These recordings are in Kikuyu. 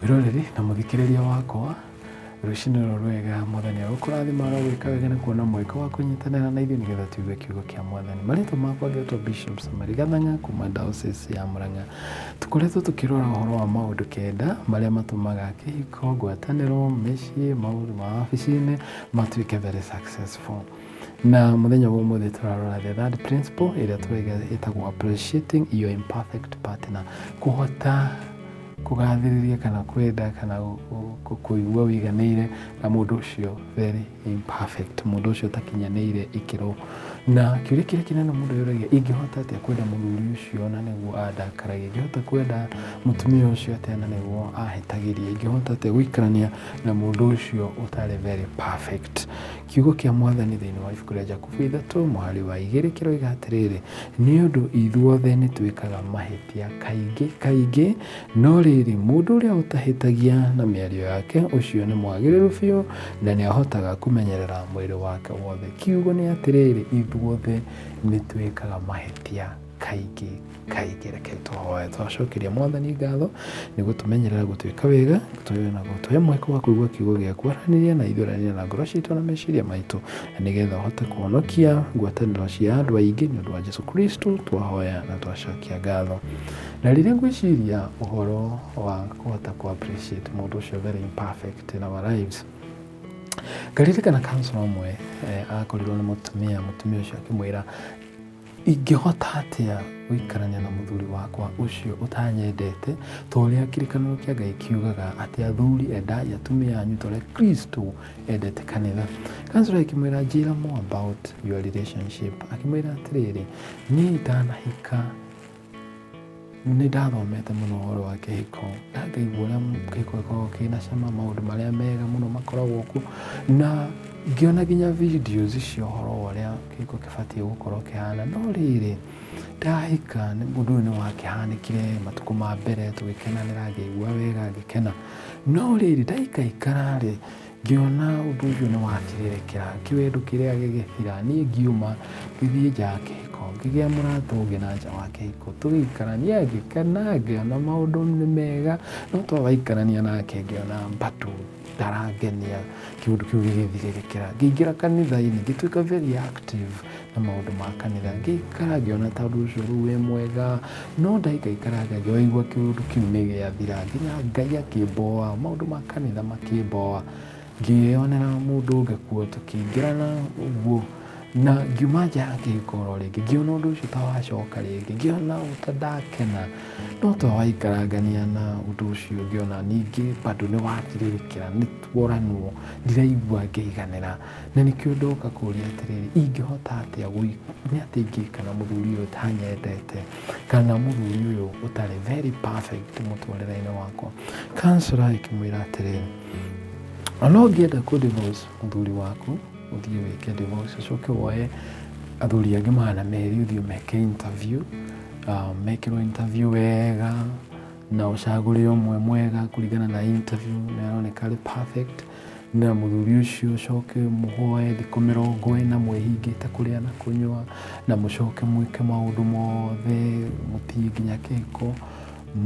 Mwĩroreri na mũthikĩrĩria wakwa, rũcinĩ rũrũ rwega, Mwathani arokũrathima, arogwĩka wega nĩ kuona mweke wa kũnyitanĩra na ithuĩ nĩgetha tũigue kiugo kĩa Mwathani. Marĩtwa makwa ngetwo Bishop Samari Gathang'a kuma Diocese ya Murang'a. Tũkoretwo tũkĩrora ũhoro wa maũndũ 9 marĩa matũmaga kĩhiko, ngwatanĩro, mĩciĩ, maũndũ ma wabici-inĩ matuĩke very successful. Na mũthenya wa ũmũthĩ tũrarora the third principle ĩrĩa tũraiga ĩtagwo appreciating your imperfect partner. Kũhota kũgathĩrĩria kana kwenda kana kũigua ũiganĩire na mũndũ ũcio very imperfect, mũndũ ũcio ũtakinyanĩire ikĩro. Na kĩũria kĩrĩa kĩnene mũndũ yũragia, ingĩhota atĩa kwenda mũthuri ũcio na nĩguo andakaragia? Ingĩhota kwenda mũtumia ũcio atĩa na nĩguo ahĩtagĩria? Ingĩhota atĩa gũikarania na mũndũ ũcio ũtarĩ very perfect? Kiugo kĩa Mwathani thĩinĩ wa ibuku rĩa Jakubu 3 mũhari wa 2 kĩroiga atĩrĩrĩ, nĩ ũndũ ithuothe nĩ twĩkaga mahĩtia kaingĩ kaingĩ, no rĩrĩ, mũndũ ũrĩa ũtahĩtagia na mĩario yake, ũcio nĩ mwagĩrĩru biũ na nĩ ahotaga kũmenyerera mwĩrĩ wake wothe. Kiugo nĩ atĩrĩrĩ, ithuothe nĩ twĩkaga mahĩtia kaingĩ kaingĩ. Reke tũhoe twacokeria Mwathani ngatho nĩ gũtũmenyerera gũtuĩka wega na gũtũhe mweke wa kũigua kiugo gĩaku. Aranĩria na ithuĩ, aranĩria na ngoro citũ na meciria maitũ, na nĩgetha ũhote kũhonokia ngwatanĩro cia andũ aingĩ. Nĩ ũndũ wa Jesu Kristo twahoya na twacokia ngatho. Na rĩrĩa ngwĩciria ũhoro wa kũhota kũ appreciate mũndũ ũcio very imperfect in our lives, ngaririkana counselor ũmwe akorirwo nĩ mũtumia. Mũtumia ũcio akĩmwĩra, ingĩhota atĩa gũikarania na mũthuri wakwa ũcio ũtanyendete ta ũrĩa kĩrĩkanĩro kĩa Ngai kiugaga atĩ athuri endai atumia anyu ta ũrĩa Kristo endete kanitha? Counselor akĩmwĩra, njĩra more about your relationship. Akĩmwĩra atĩrĩrĩ, niĩ ndanahika nĩ ndathomete mũno ũhoro wa kĩhiko na ngaigua ũrĩa kĩhiko gĩkoragwo kĩna cama, maũndũ marĩa mega mũno makoragwo kuo, na ngĩona nginya videos cia ũhoro wa ũrĩa kĩhiko kĩbatiĩ gũkorwo kĩhana. No rĩrĩ, ndahika ũndũ ũyũ nĩ wakĩhanĩkire matukũ ma mbere tũgĩkenanĩra, ngĩigua wega, ngĩkena. No rĩrĩ, ndaikaikara rĩ, ngĩona ũndũ ũcio nĩ wathirĩrĩkĩra, kĩwendo kĩrĩa gĩgĩthira. Niĩ ngiuma ngĩthiĩ nja ya kĩhiko, ngĩgĩa mũrata ũngĩ na nja wa kĩhiko, tũgĩikarania, ngĩkena, ngĩona maũndũ nĩ mega. No twawaikarania nake ngĩona bado ndarangenia, kĩũndũ kĩu gĩgĩthirĩrĩkĩra. Ngĩingĩra kanitha-inĩ, ngĩtuĩka very active na maũndũ ma kanitha, ngĩikara ngĩona ta ũndũ ũcio rĩu wĩ mwega. No ndaikaikaranga ngĩigua kĩũndũ kĩu nĩ gĩathira, nginya Ngai akĩmboa, maũndũ ma kanitha makĩmboa, ngĩyonera mũndũ ũngĩ kuo, tũkĩingĩrana ũguo na ngiuma nja ya kĩhiko oro rĩngĩ. Ngĩona ũndũ ũcio ta wacoka rĩngĩ, ngĩona ta ndakena, no twawaikarangania na ũndũ ũcio ngĩona ningĩ bado nĩ wathirĩrĩkĩra, nĩ tuoranwo, ndiraigua ngĩiganĩra. Na nĩkĩo ndoka kũria atĩrĩrĩ, ingĩhota atĩa, nĩ atĩa ingĩka na mũthuri ũyũ ũtanyendete kana mũthuri ũyũ ũtarĩ very perfect mũtũrĩre-inĩ wakwa? Counselor ĩkĩmwĩra atĩrĩrĩ, ona ũngĩenda kũ divorce mũthuri waku, ũthiĩ wĩke divorce, ũcoke woe athuri angĩ 200, ũthiĩ ũmeke interview, mekĩrwo interview wega na ũcagũre ũmwe mwega kũringana na interview nĩ aroneka arĩ perfect, na mũthuri ũcio ũcoke mũhoe thikũ 40 mwĩhingĩte kũrĩa na kũnyua, na mũcoke mwĩke maũndũ mothe, mũthiĩ nginya kĩhiko,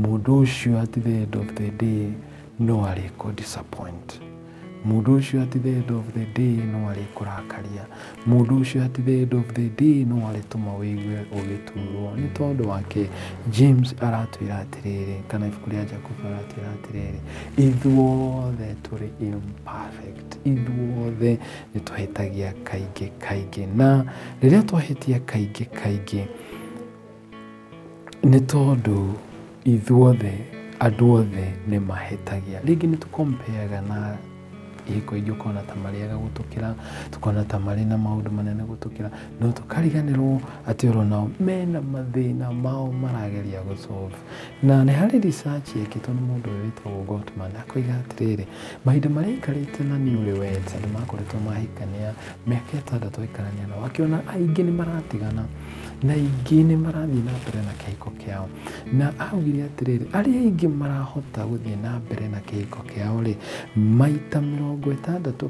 mũndũ ũcio at the end of the day no arĩkũ disappoint. Mũndũ ũcio at the end of the day no arĩkũrakaria. Mũndũ ũcio at the end of the day no arĩtũma wĩigue ũgĩturwo. Nĩ tondũ wake James aratwĩra atĩrĩrĩ, kana ibuku rĩa Jakubu aratwĩra atĩrĩrĩ, ithuothe tũrĩ imperfect, ithuothe nĩ tũhĩtagia kaingĩ kaingĩ, na rĩrĩa twahĩtia kaingĩ kaingĩ, nĩ tondũ ithuothe, andũ othe nĩ mahĩtagia. Rĩngĩ nĩ tũkompeaga na ihiko ingĩ, ũkona ta marĩ ega gũtũkĩra, tũkona ta marĩ na maũndũ manene gũtũkĩra, no tũkariganĩrwo atĩ oro nao mena mathĩna mao marageria gũ solve. Na nĩ harĩ research yekĩtwo nĩ mũndũ ũyũ wĩtagwo Gottman, akoiga atĩrĩrĩ, mahinda marĩa aikarĩte na newlyweds, andũ makoretwo mahikania mĩaka 6 aikarania nao, akĩona aingĩ nĩ maratigana. Na aingĩ nĩ marathiĩ na mbere na kĩhiko kĩao. Na augire atĩrĩrĩ, arĩa aingĩ marahota gũthiĩ na mbere na kĩhiko kĩao rĩ, maita 66%,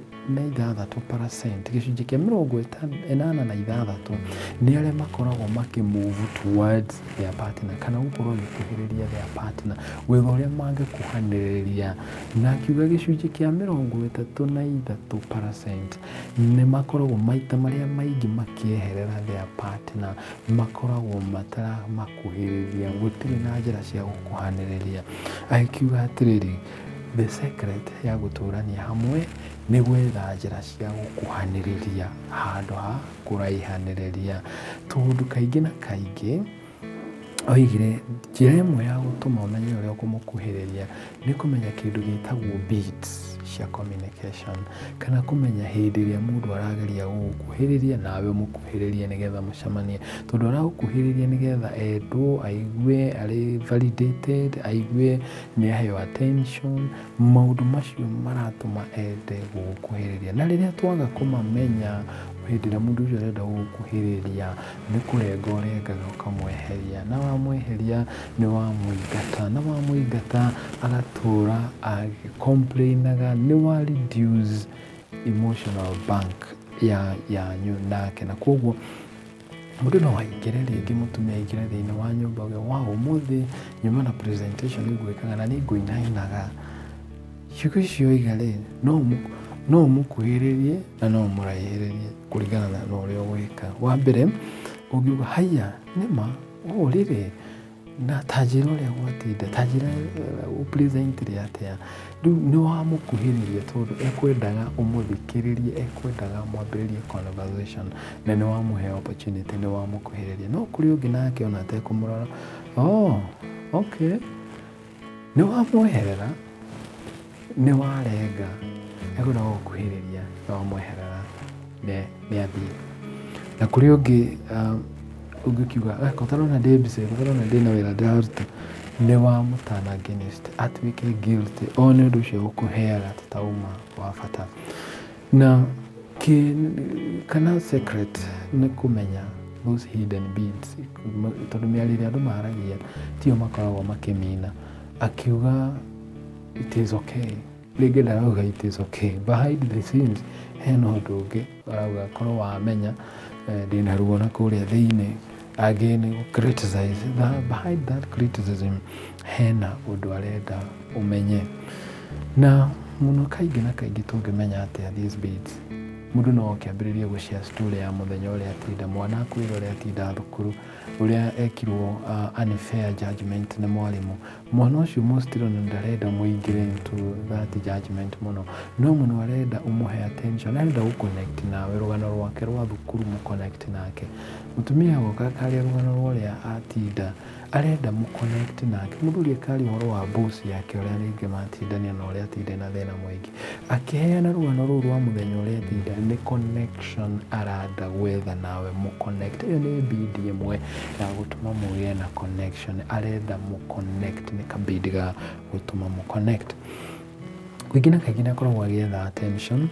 gĩcunjĩ kĩa 86, nĩ arĩa makoragwo makĩ move towards their partner, kana gũkorwo agĩkuhĩrĩria their partner, gwetha ũrĩa mangĩkuhanĩrĩria. Na akiuga gĩcunjĩ kĩa 33% nĩ makoragwo maita marĩa maingĩ makĩeherera their partner, makoragwo mataramakuhĩrĩria, gũtirĩ na njĩra cia gũkuhanĩrĩria. Agĩkiuga atĩrĩrĩ, the secret ya gũtũrania hamwe nĩ gwetha njĩra cia gũkuhanĩrĩria handũ ha kũraihanĩrĩria, tondũ kaingĩ na kaingĩ oigire njĩra ĩmwe ya gũtũma ũmenye ũrĩa ũkũmũkuhĩrĩria nĩ kũmenya kĩndũ gĩtagwo beats cia communication, kana kũmenya hĩndĩ ĩrĩa mũndũ arageria gũgũkuhĩrĩria nawe ũmũkuhĩrĩrie nĩgetha mũcemanie, tondũ aragũkuhĩrĩria nĩgetha endwo, aigue arĩ validated, aigue nĩ aheo attention. Maũndũ macio maratũma ende gũgũkuhĩrĩria. Na rĩrĩa twaga kũmamenya hĩndĩ ĩrĩa mũndũ ũcio arenda gũgũkuhĩrĩria, nĩ kũrenga ũrengaga ũkamweheria, na wamweheria nĩ wamũingata, na wamũingata agatũra agĩ-complainaga, nĩ wa reduce emotional bank ya yanyu nake. Na koguo mũndũ no aingĩre rĩngĩ, mũtumia aingĩre thĩinĩ wa nyũmba auge, "Wow, ũmũthĩ nyuma na presentation ngwĩkaga na nĩ ngũinainaga." Ciugo icio oiga rĩ, no ũmũkuhĩrĩrie na no ũmũraihĩrĩrie kũringana na ũrĩa ũgwĩka. Wa mbere ũngiuga, "Haiya, nĩma, oh really, na ta njĩra ũrĩa gwatinda, ta njĩra ũ-presentire atĩa." Rĩu nĩ wamũkuhĩrĩria, tondũ ekwendaga ũmũthikĩrĩrie, ekwendaga mwambĩrĩrie conversation, na nĩ wamũhe opportunity, nĩ wamũkuhĩrĩria. No kũrĩ ũngĩ nake ona atekũmũrora, "Oh, okay," nĩ wamweherera, nĩ warenga. Ekwenda gũgũkuhĩrĩria, nĩ wamweherera, nĩ athiĩ. Na kũrĩ ũngĩ ũngĩkiuga, "Ko ũtarona ndĩ busy, ko ũtarona ndĩna wĩra ndĩraruta," nĩ wamũturn against, atuĩke guilty o nĩ ũndũ ũcio gũkũheaga tauma wa bata. Na kana secret nĩ kũmenya those hidden beads, tondũ mĩario ĩrĩa andũ maragia tiyo makoragwo makĩmina. Akiuga, "It is okay," rĩngĩ ndarauga "It is okay." Behind the scenes hena ũndũ ũngĩ arauga. Korwo wamenya ndĩna ruo na kũrĩa thĩinĩ. Angĩ nĩ criticize, behind that criticism hena ũndũ arenda ũmenye. Na mũno kaingĩ na kaingĩ tũngĩmenya atĩa these beads? Mũndũ no oke ambĩrĩrie gũ-share story ya mũthenya ũrĩa atinda, mwana akwĩra ũrĩa atinda thukuru, ũrĩa ekirwo unfair judgment nĩ mwarimũ. Mwana ũcio mostly ona ndarenda mũingĩre into that judgment mũno, no mũno arenda ũmũhe attention, arenda gũ-connect nawe rũgano rwake rwa thukuru, mũconnect nake. Mũtumia agoka akaria rũgano rwa ũrĩa atinda, arenda mũconnect nake. Mũthuri akaria ũhoro wa boss yake, ũrĩa rĩngĩ matindania na ũrĩa atinda na thĩna mũingĩ. Akĩheana rũgano rũu rwa mũthenya ũrĩa atinda, nĩ connection arenda gwetha nawe mũconnect. Ĩyo nĩ bead ĩmwe ya gũtũma mũgĩe na connection. Arenda mũconnect, nĩ kabead ga gũtũma mũconnect. Kaingĩ na kaingĩ nĩ akoragwo agĩetha attention.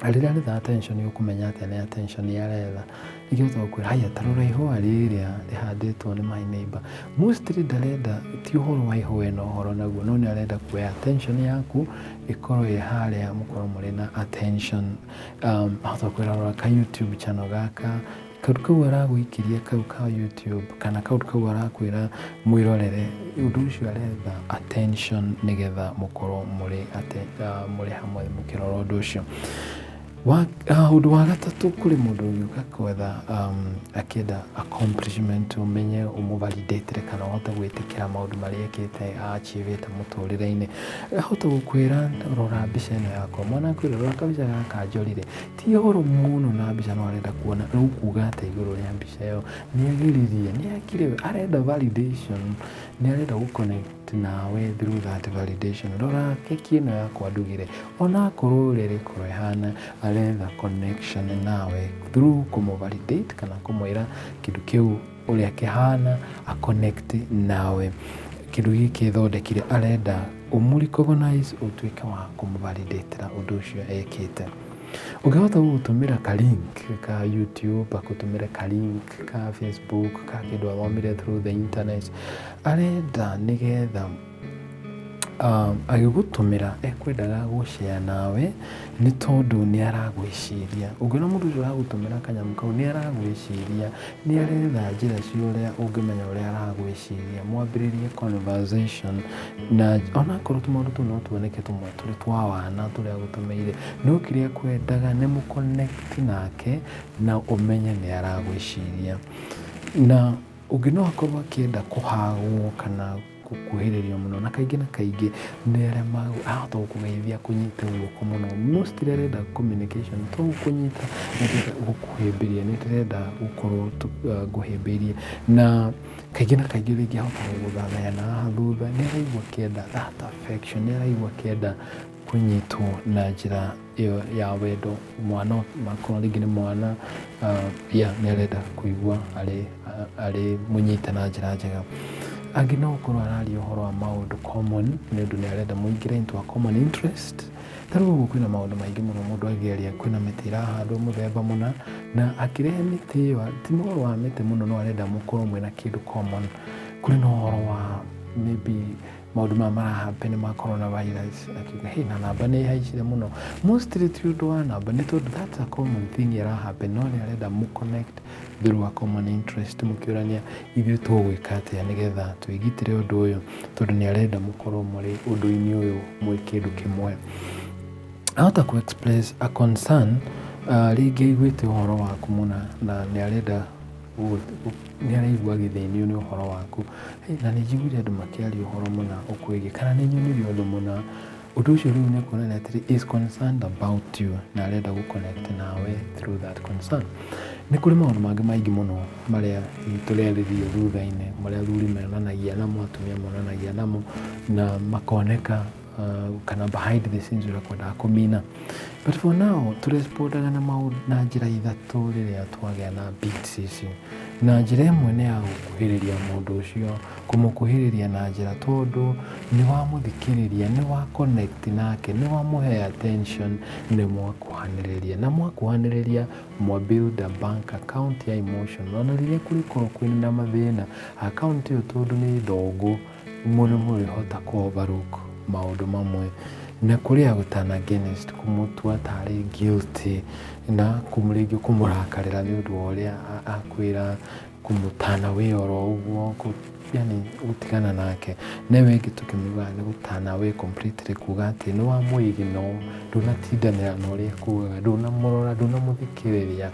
Na rĩrĩa aretha attention, ũkũmenya atĩa nĩ attention aretha? Nĩkĩo gũkwĩra, "Haya, ta rora ihũa rĩrĩa rĩhandĩtwo nĩ my neighbor." Mostly ndarenda, ti ũhoro wa ihũa ena ũhoro naguo, no nĩ arenda kuoya attention yaku ĩkorwo ĩ harĩa, mũkorwo mũrĩ na attention. Ahota kwĩra, "Rora ka YouTube channel gaka." Kaũndũ kau aragũikĩria kau ka YouTube, kana kaũndũ kau arakwĩra mwĩrorere, ũndũ ũcio aretha attention nĩgetha mũkorwo mũrĩ hamwe mũkĩrora ũndũ ũcio. Ũndũ wa gatatũ, kũrĩ mũndũ ũgĩũka kwetha akĩenda accomplishment, ũmenye ũmũ-validate kana ũhote gwĩtĩkĩra maũndũ marĩa ekĩte, achievĩte mũtũrĩre-inĩ. Ahota gũkwĩra, "Rora mbica ĩno yakwa." Mwana akwĩra, "Rora kabica gaka njorire." Ti ũhoro mũno na mbica, no arenda kuona ũkuga atĩa igũrũ rĩa mbica ĩyo. Nĩ ageririe, nĩ ekire, arenda validation, nĩ arenda gũ-connect nawe through that validation. "Rora keki ĩno yakwa ndugire." Onakorwo ũrĩa ĩrĩkorwo ĩhana, aretha connection nawe through kũmũ-validate kana kũmwĩra kĩndũ kĩu ũrĩa kĩhana, a connect nawe. Kĩndũ gĩkĩ thondekire, arenda ũmũ recognize, ũtuĩke wa kũmũ-validate ũndũ ũcio ekĩte. Ũngĩhota gũgũtũmĩra ka link ka YouTube, akũtũmĩre ka link ka Facebook, ka kĩndũ athomire through the internet, arenda nĩgetha agĩgũtũmĩra ekwendaga gũ share nawe nĩ tondũ nĩ aragwĩciria. Ũngĩona mũndũ ũcio ũragũtũmĩra kanyamũ kau nĩ aragwĩciria, nĩ aretha njĩra cia ũrĩa ũngĩmenya ũrĩa aragwĩciria, mwambĩrĩrie conversation na onakorwo tũmaũndũ tũu no tuoneke tũmwe tũrĩ twa wana tũrĩa agũtũmĩire, no kĩrĩa ekwendaga nĩ mũ connect nake na ũmenye nĩ aragwĩciria. Na ũngĩ no akorwo akĩenda kũhagwo kana gũkuhĩrĩrio mũno, na kaingĩ na kaingĩ nĩ arĩa ahota gũkũgeithia akũnyite guoko mũno. Mostly arenda communication to gũkũnyita, nĩ gũkũhĩmbĩria, nĩ ndĩrenda gũkorwo ngũhĩmbĩirie. Na kaingĩ na kaingĩ rĩngĩ ahota gũgũthathaya na haha thutha, nĩ araigua akĩenda that affection, nĩ araigua akĩenda kũnyitwo na njĩra ĩyo ya wendo. Mwana akorwo rĩngĩ nĩ mwana, yeah, nĩ arenda kũigua arĩ mũnyite na njĩra njega. Angĩ no gũkorwo araria ũhoro wa maũndũ common nĩ ũndũ nĩ arenda mũingĩre into a common interest. Ta rĩu ũguo kwĩna maũndũ maingĩ mũno mũndũ angĩaria, kwĩna mĩtĩ ĩrahandwo mũthemba mũna, na akĩrehe mĩtĩ ĩyo ti ũhoro wa mĩtĩ mũno, no arenda mũkorwo mwĩna kĩndũ common. Kũrĩ na ũhoro wa maybe maũndũ maya mara happen ma coronavirus, akiuga hey, na namba nĩ ihaicire mũno. Mostly ti ũndũ wa namba, nĩ tondũ that's a common thing ĩra happen, no nĩ arenda mũ connect through a common interest, mũkĩũrania ithuĩ tũgwĩka atĩa nĩgetha twĩgitĩre ũndũ ũyũ, tondũ nĩ arenda mũkorwo mũrĩ ũndũ-inĩ ũyũ mwĩ kĩndũ kĩmwe. Ahota kũ express a concern, rĩngĩ aiguĩte ũhoro waku mũna na nĩ arenda, nĩ araigua agĩthĩnio nĩ ũhoro waku. Hey, na nĩ njiguire andũ makĩaria ũhoro mũna ũkwĩgiĩ, kana nĩ nyonire ũndũ mũna. Ũndũ ũcio rĩu nĩ kuonania atĩrĩ, is concerned about you na arenda gũ connect nawe through that concern. Nĩ kũrĩ maũndũ mangĩ maingĩ mũno marĩa hihi tũrĩarĩrĩria thutha-inĩ, marĩa athuri monanagia namo, atumia monanagia namo na makoneka kana behind the scenes ũrĩa kwendaga kũmina. But for now tũrespondaga na maũndũ na njĩra ithatũ rĩrĩa twagĩa na beats ici. Na njĩra ĩmwe nĩ ya gũkuhĩrĩria mũndũ ũcio, kũmũkuhĩrĩria na njĩra tondũ nĩ wamũthikĩrĩria, nĩ wa connect nake, nĩ wamũhe attention, nĩ mwakuhanĩrĩria. Na mwakuhanĩrĩria mwa build a bank account ya emotion. Ona rĩrĩa kũrĩkorwo kwĩna mathĩna, account ĩyo tondũ nĩ ndongu, nĩ mũrĩhota kũ overlook maũndũ mamwe. Na kũrĩ gũ turn against, kũmũtua tarĩ guilty na rĩngĩ kũmũrakarĩra nĩ ũndũ wa ũrĩa akwĩra, kũmũ turn away oro ũguo, yani gũtigana nake. Na ĩyo ĩngĩ tũkĩmiugaga nĩ gũ turn away completely, kuga atĩ nĩ wamũ ignore, ndũnatindanĩra na ũrĩa ekugaga, ndũnamũrora, ndũnamũthikĩrĩria,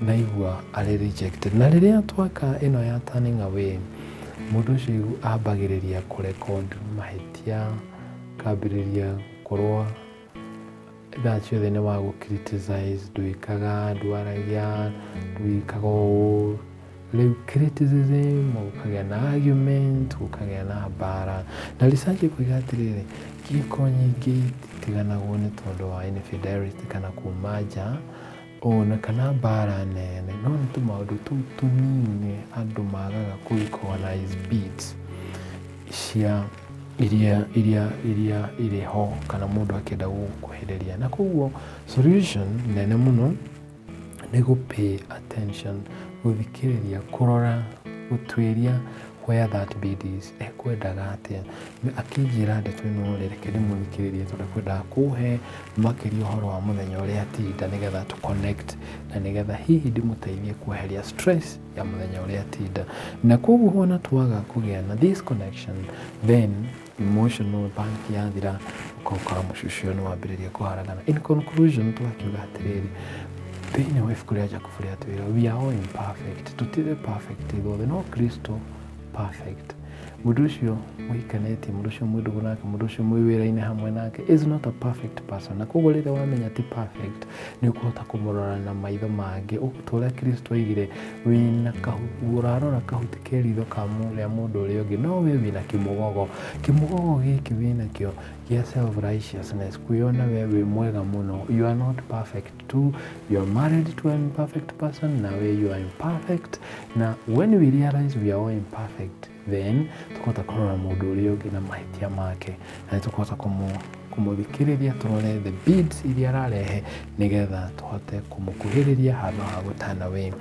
na aigua arĩ rejected. Na rĩrĩa twaka ĩno ya turning away, mũndũ ũcio ambagĩrĩria kũ record mahĩtia, akambĩrĩria gũkorwo thaa ciothe nĩ wa gũ criticize, ndwĩkaga, ndwaragia, ndwĩkaga ũũ. Rĩu criticism, gũkagĩa na argument, gũkagĩa na mbara. Na research ĩkoiga atĩrĩrĩ, ihiko nyingĩ itiganagwo nĩ tondũ wa infidelity kana kuma nja ona kana mbara nene, no nĩ tũmaũndũ tũu tũnini andũ magaga kũ recognize beats cia iria irĩ ho kana mũndũ akĩenda gũgũkuhĩrĩria. Na koguo solution nene mũno nĩ gũ pay attention, gũthikĩrĩria, kũrora, gũtuĩria where that bead is, ekwendaga atĩa. Akĩnjĩra ndeto ĩno rĩ, reke ndĩmũthikĩrĩrie tondũ ekwendaga kũhe makĩria ũhoro wa mũthenya ũrĩa atinda nĩgetha tũ connect na nĩgetha hihi ndĩmũteithie kweheria stress ya mũthenya ũrĩa atinda. Na koguo ona twaga kũgĩa na this connection, then emotional bank yathira, ũgakora mũciĩ ũcio nĩ wambĩrĩria kũharagana. In conclusion, tũgakiuga atĩrĩrĩ, thĩinĩ wa ibuku rĩa Jakubu rĩatwĩra we are all imperfect, tũtirĩ perfect ithuothe, no Kristo perfect. Mũndũ ũcio mũhikanĩtie, mũndũ ũcio mwĩ ndũgũ nake, mũndũ ũcio mwĩ wĩra-inĩ hamwe nake is not a perfect person. Na koguo rĩrĩa wamenya ti perfect, nĩ ũkũhota kũmũrora na maitho mangĩ, ta ũrĩa Kristo oigire, wĩna kahu, ũrarora kahuti ke ritho ka rĩa mũndũ ũrĩa ũngĩ, no we wĩna kĩmũgogo. Kĩmũgogo gĩkĩ wĩnakĩo gĩa self righteousness, kwĩona we wĩ mwega mũno. You are not perfect too. You are married to an imperfect person, na we you are imperfect. Na when we realize we are all imperfect, then tũkahota kũrora mũndũ ũrĩa ũngĩ na mahĩtia make, na nĩ tũkũhota kũmũ Kũmũthikĩrĩria, tũrore the beads iria ararehe nĩgetha tũhote kũmũkuhĩrĩria handũ ha gũtana way.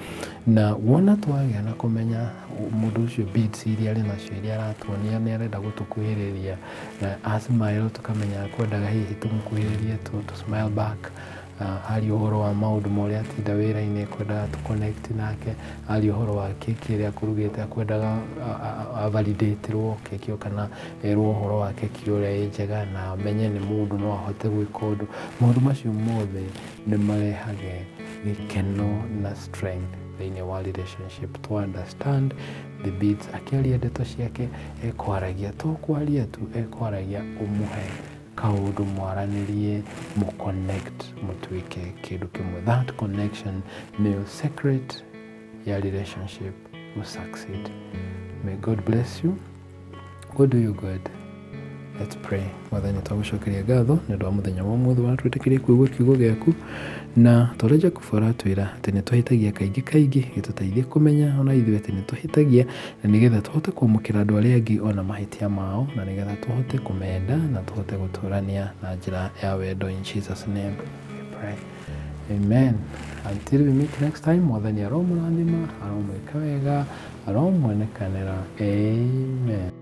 Na wona twagĩa na kũmenya mũndũ ũcio, beads iria arĩ nacio, iria aratuonia nĩ arenda gũtũkuhĩrĩria, na a smile tũkamenya kwendaga hihi tũmũkuhĩrĩrie, tũ smile back. Aria ũhoro wa maũndũ ma ũrĩa atinda wĩra-inĩ, kwendaga tũ connect nake. Aria ũhoro wa keki ĩrĩa akũrugĩte, akwendaga avalidatĩrwo keki ĩyo kana erwo ũhoro wa keki ũrĩa ĩ njega na amenye nĩ mũndũ no ahote gwĩka ũndũ. Maũndũ macio mothe nĩ marehage gĩkeno na strength thĩinĩ wa relationship. To understand the beats, akĩaria ndeto ciake ekwaragia to kwaria tu, ekwaragia ũmũhe kaũndũ mwaranĩrie, mũconnect, mũtuĩke kĩndũ kĩmwe. That connection nĩyo secret ya relationship will succeed. May God bless you. God do you good. Let's pray. Mwathani, twagũcokeria ngatho nĩ ũndũ wa mũthenya wa ũmũthĩ watwĩtĩkĩria kũigua kiugo gĩaku, na ta ũrĩa Jakubu aratwĩra atĩ nĩ tũhĩtagia kaingĩ kaingĩ, gĩtũteithie kũmenya ona ithuĩ atĩ nĩ tũhĩtagia, na nĩgetha tũhote kwamũkĩra andũ arĩa angĩ ona mahĩtia mao, na nĩgetha tũhote kũmenda na tũhote gũtũrania na njĩra ya wendo. In Jesus' name we pray. Amen. Until we meet next time, Mwathani aromũrathima, aromwĩka wega, aromwonekanĩra. Amen.